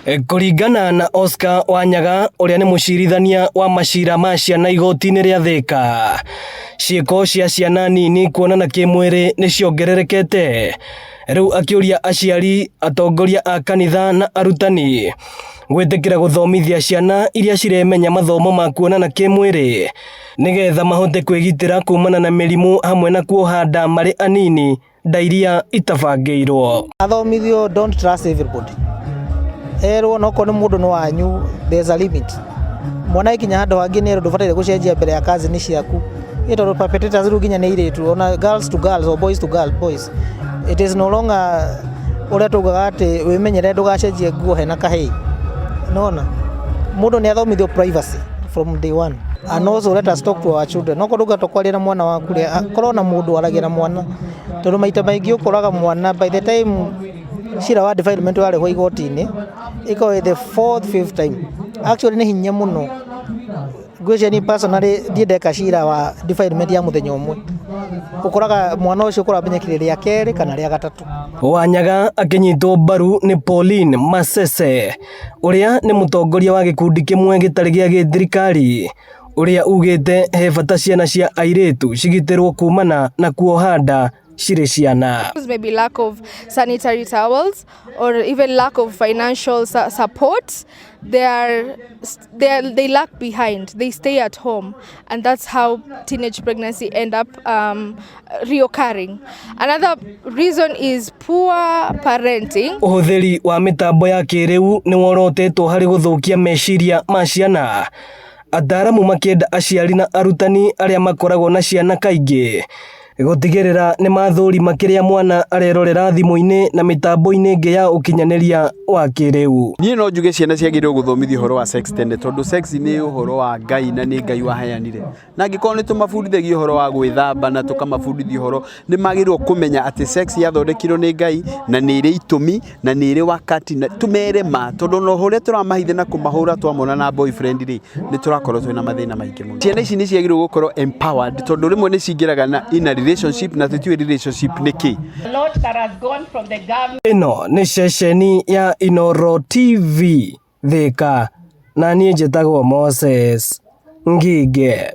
Kũringana na Oscar Wanyaga ũrĩa nĩ mũcirithania wa macira ma ciana igoti-inĩ rĩa Thĩka, ciĩko cia ciana nini kuonana kĩmwĩrĩ nĩ ciongererekete. Rĩu akĩũria aciari, atongoria a kanitha na arutani gwĩtĩkĩra gũthomithia ciana iria ciremenya mathomo ma kuonana kĩmwĩrĩ nĩgetha mahote kwĩgitĩra kumana na mĩrimũ hamwe na kuoha nda marĩ anini nda iria itabangĩirwo. Athomithio don't trust everybody. Erwo nokorwo nĩ mũndũ nĩ wanyu, there's a limit. Mwana ikinya handũ hangĩ nĩ erwo ndũbataire gũcenjia mbere ya cousin ciaku. Ĩ tondũ perpetrators rĩu nginya nĩ airĩtu, ona girls to girls or boys to girls, boys. It is no longer ũrĩa tugaga atĩ wĩmenyerere ndũgacenjie nguo hena kahĩĩ. Nĩwona? Mũndũ nĩ athomithio privacy from day one. And also let us talk to our children. Nokorwo ndũngĩhota kwaria na mwana waku rĩ, korwo na mũndũ waragia na mwana. Tondũ maita maingĩ ũkoraga mwana by the time cira wa defilement warehwo igoti-inĩ, ĩkoragwo ĩ the fourth, fifth time. Actually nĩ hinya mũno. Ngwĩciria niĩ personally ndirĩ ndeka cira wa defilement ya mũthenya ũmwe. Ũkoraga mwana ũcio ũkoragwo amenyekire rĩa kerĩ kana rĩa gatatũ. Wanyaga akĩnyitwo mbaru nĩ Pauline Masese ũrĩa nĩ mũtongoria wa gĩkundi kĩmwe gĩtarĩ gĩa gĩthirikari ũrĩa ugĩte he bata ciana cia airĩtu cigitĩrwo kumana na kuoha nda cirĩ ciana. Maybe lack of sanitary towels or even lack of financial support. They lag behind. They stay at home, and that's how teenage pregnancy end up reoccurring. Another reason is poor parenting. Ũhũthĩri wa mĩtambo ya kĩrĩu nĩ worotetwo harĩ gũthũkia meciria ma ciana. Ataaramu makĩenda aciari na arutani arĩa makoragwo na ciana kaingĩ gũtigĩrĩra nĩ mathũrima kĩrĩa mwana arerorera thimũ-inĩ na mĩtambo-inĩ ĩngĩ ya ũkinyanĩria wa kĩrĩu. Niĩ no njuge ciana ciagĩrĩirwo gũthomithio ũhoro wa sex tene, tondũ sex nĩ ũhoro wa Ngai na nĩ Ngai waheanire. Na angĩkorwo nĩ tũmabundithagia ũhoro wa gwĩthamba na tũkamabundithia ũhoro, nĩ magĩrĩirwo kũmenya atĩ sex yathondekirwo nĩ Ngai na nĩ ĩrĩ itũmi na nĩ ĩrĩ wakati, na tũmere ma, tondũ ona ũrĩa tũramahitha na kũmahũra twamona na boyfriend rĩ, nĩ tũrakorwo twĩna mathĩna maingĩ mũno. Ciana ici nĩ ciagĩrĩirwo gũkorwo empowered, tondũ rĩmwe nĩ cingĩraga na in a relationship na tũtiũĩ relationship nĩ kĩ. Ĩno nĩ ceceni ya Inooro TV Thĩka, na niĩ njĩtagwo Moses Ngige.